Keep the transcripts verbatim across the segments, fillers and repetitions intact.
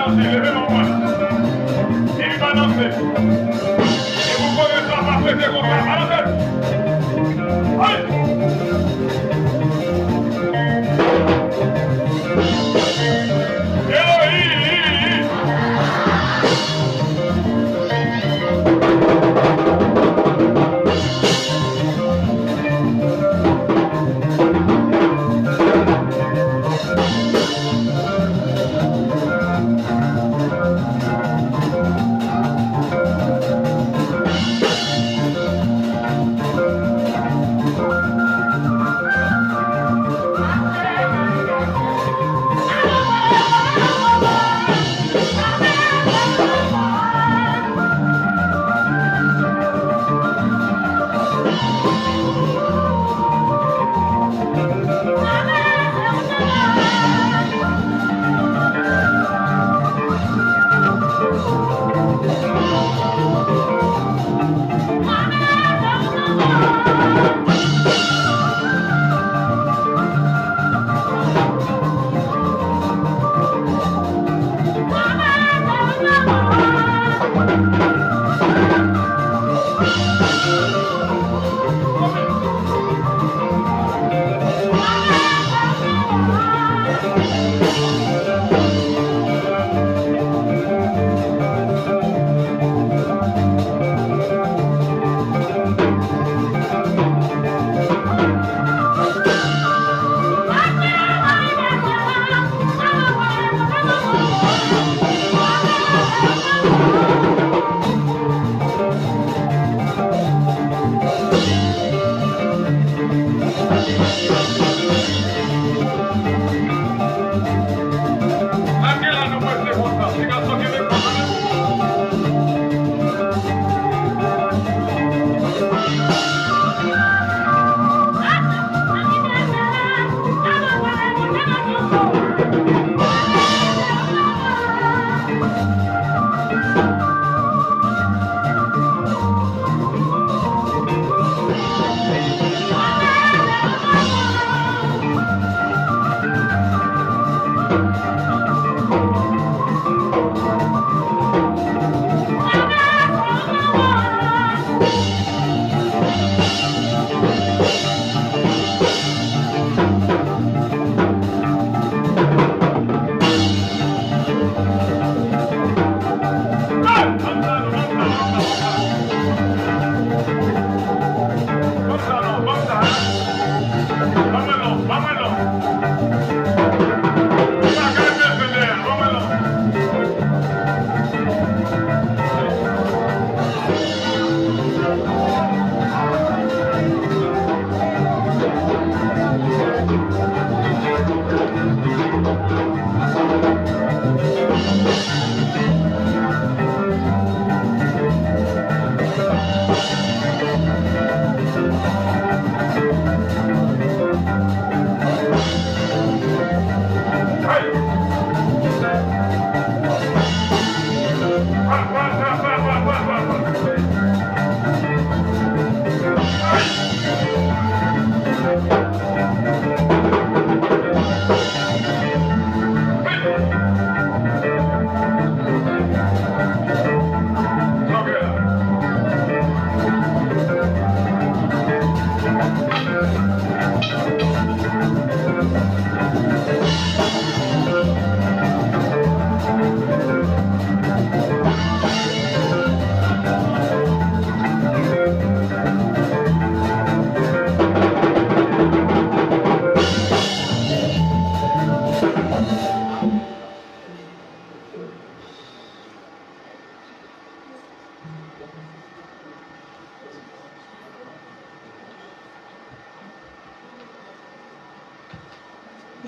Balanse, leve men w mwen. Vin balanse. E pou kore sa pa prete konsa, balanse. Ay! Eloyi!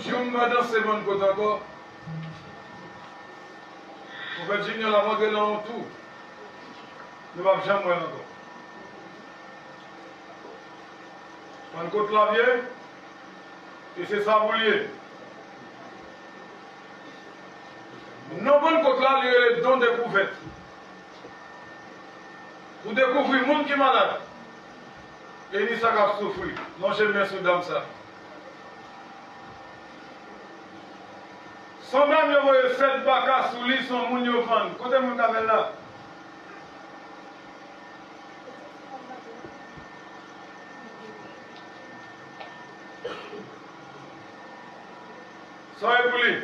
Jou m pa danse bann kot ankò. Pwofèt Junior ap antre nan yon tou. Nou p ap janm wè l ankò. Bann kot la vye, e se sa pou l ye. Non bann kot la, li rele don dekouvèt. Pou dekouvri moun ki malad, e ni sa k ap soufri. Lonje men sou dam sa. Se yon dam yo voye sèt baka sou li, se yon moun yo vann. Kote moun k ap vann la? Sa w ye pou li?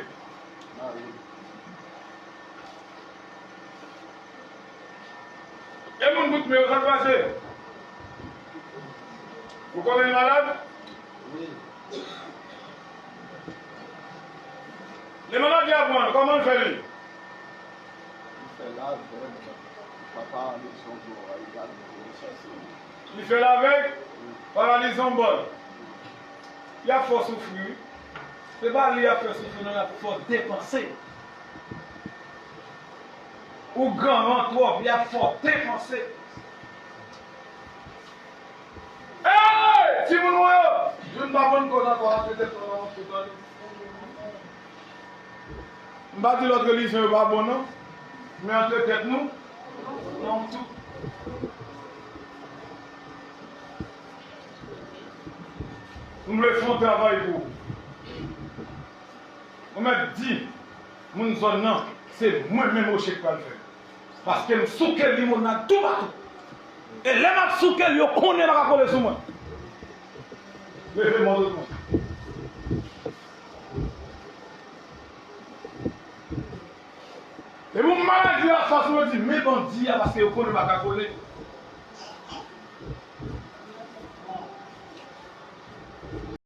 E moun bout men yo, sa k pase? Ou konnen l malad? Wi. Li maladi a pran l, kòman l fè li? Li fè l avèg, pa paralize yon bò a, li pral chèche. Li fè l avèg, paralize yon bò. Y ap fè w soufri, wi. Se pa li y ap fè soufri, non, y ap fè w depanse. Ou granman twòp, y ap fè w depanse. Ey! Timoun mwen yo! Youn pa konn koz ankò, antre tèt nou nan yon fout ann. M pa di lòt relijyon yo pa bon, non. Men antre tèt nou nan yon fout. M vle fè yon travay pou ou. Ou mèt di moun zòn nan, se mwen menm Oche k pral fè l. Paske m souke limonad toupatou. E lè m ap souke l, yo konnen pa ka kole sou mwen. Leve men w tout mwen. Epi yon maladi a fas mwen di, men bandi a, paske yo konnen pa ka kole.